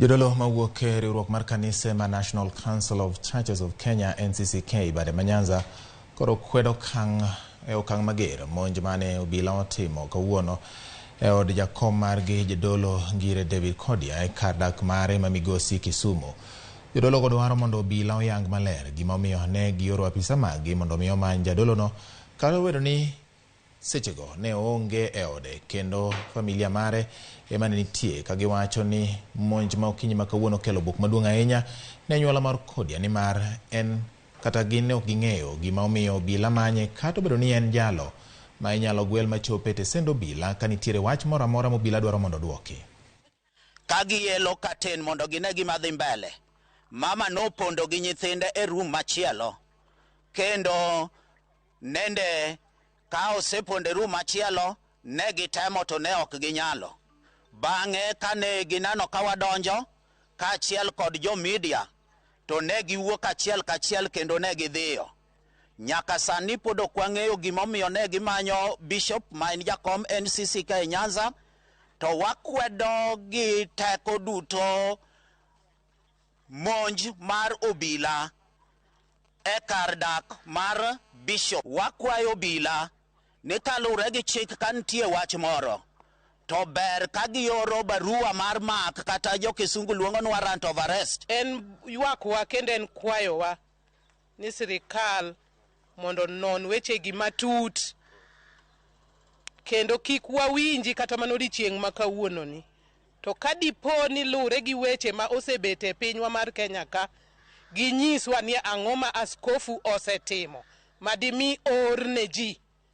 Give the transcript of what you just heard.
Jodolo mawuok e riwruok mar kanise ma National Council of Churches of Kenya NCCK bade ma Nyanza koro kwedo okang' e okang' mager monj mane obila otimo kawuono e od jakom margi jadolo Ngire David Kodia e kar dak mare ma Migosi Kisumu. Jodologo dwaro mondo obila oyang maler gima omiyo ne gioro apisa maggi mondo mi omany jadolono kata obedo ni sechego ne oonge e ode kendo familia mare ema ne nitie ka giwacho ni monj ma okinyi ma kawuono okelo buok maduong' ahinya ne anyuola mar Kodia nimar en kata gin ne ok ging'eyo gima omiyo obila manye kata obedo ni en jalo ma inyalo gwel machop e tesend obila ka nitiere wach moro amora ma obila dwaro mondo oduoki. Ka gielo katen mondo gine gima dhi mbele, mama nopondo gi nyithinde e room machielo kendo nende ka osepondo e room machielo ne gitemo to ne ok ginyalo. Bang'e kane gineno ka wadonjo kaachiel kod jo media to ne giwuok achiel kachiel kendo ne gidhiyo. Nyaka sani pod ok wang'eyo gimomiyo ne gimanyo bishop ma en jakom NCCK e Nyanza to wakwedo gi teko duto monj mar obila e kar dak mar bishop. Wakwayo obila ni kaluwore gi chik ka nitie wach moro to ber ka gioro barua mar mak kata jo kisungu luongo ni warrant of arrest. En ywakwa kendo en kwayowa ni sirikal mondo onon wechegi matut kendo kik wawinji kata mana odiechieng' ma kawuononi. To ka dipo ni lure gi weche ma osebet e pinywa mar Kenya ka, ginyiswa ni ang'o ma askofu osetimo ma dimi or ne ji.